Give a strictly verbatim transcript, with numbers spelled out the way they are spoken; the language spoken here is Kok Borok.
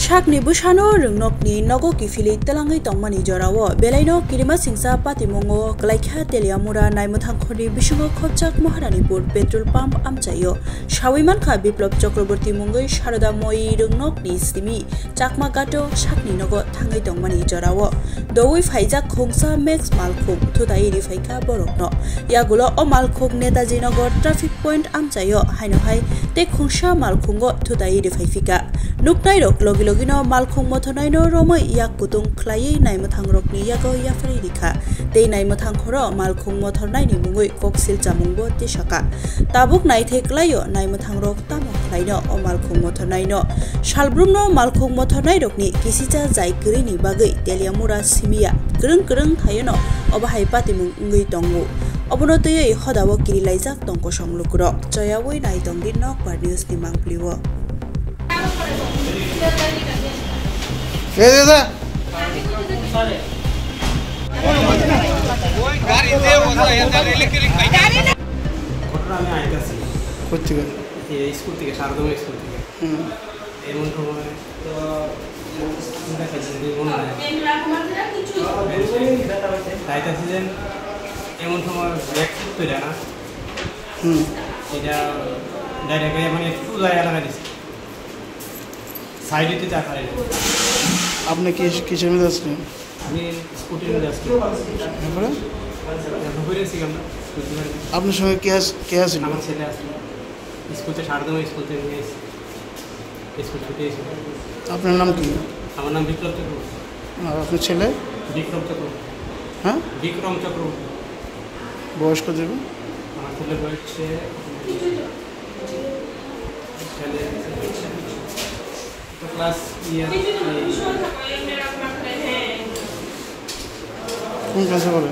Sakni bwsano rwngnokni nogo kiphilwi twlangwi tongmani jorao belaino kirima singcha patimungo kwlaikha Teliamura naimwthangkhorni bisingo khopjak Maharanipur petrol pump amchaio. Sawi mankha Biplop Chakraborty mungwi Saroda Moi rwngnokni simi Chakma Ghato sakni nogo thangwi tongmani jorao doui phaijak khungsa Max malkhung thutai riphaikha borokno. Yagulo o malkhung Netaji Nagar traffic point amchaio haino hai tei khungsa malkhungo thutai riphaifika. Nuknairok logi logino malkhung mothornaino romwi yak kutung khlaiwi naimwthangrokni yago yapharwi rikha tei naimwthangkhoro malkhung mothornaini mungwi koksil chamungbo tisaka. Tabuk naithai klaio naimwthangrok tamo khlaino o malkhung mothornaino. Salbrumno malkhung mothornairokni kisicha jai kwrwini bagwi Teliamura simiya kwrwng kwrwng thaiono obo hai patimung wngwi tongo. Obono twiwi hodao kirilaijak tong kosong lukurok. Choyaui nai tongdi Nokbar News ni mangpilio. ঘটনা আমি আইতাছি। কোথেকে? এই স্কুল থেকে, সারদা স্কুল থেকে। হুম। এমন সময় তো চিন্তা করছি যে মনে হয় যাইতাছি যে এমন সময় ব্যাগ ফুট করে না। হুম। এটা ডাইরেক্ট মানে একটু জায়গা লাগাই দিছে। সাইডে তো চা খাই। আপনি কি, কিসের মধ্যে আসলেন? আমি স্কুটির মধ্যে আসছি। তারপরে? তারপরে এসে গেলাম। আপনার সঙ্গে কে আস-, কে আসলো? আমার ছেলে আসলো। স্কুল থেকে সাড়ে নয় স্কুল থেকে নিয়ে এসে। স্কুল ছুটি হয়েছিল। আপনার নাম কি? আমার নাম বিপ্লব চক্রবর্তী। আর আপনার ছেলে? বিক্রম চক্রবর্তী। হ্যাঁ? বিক্রম চক্রবর্তী। বয়স কত হবে? আমার ছেলের বয়স হচ্ছে, ছেলে তো ক্লাস ইয়ে, কোন ক্লাসে পড়ে?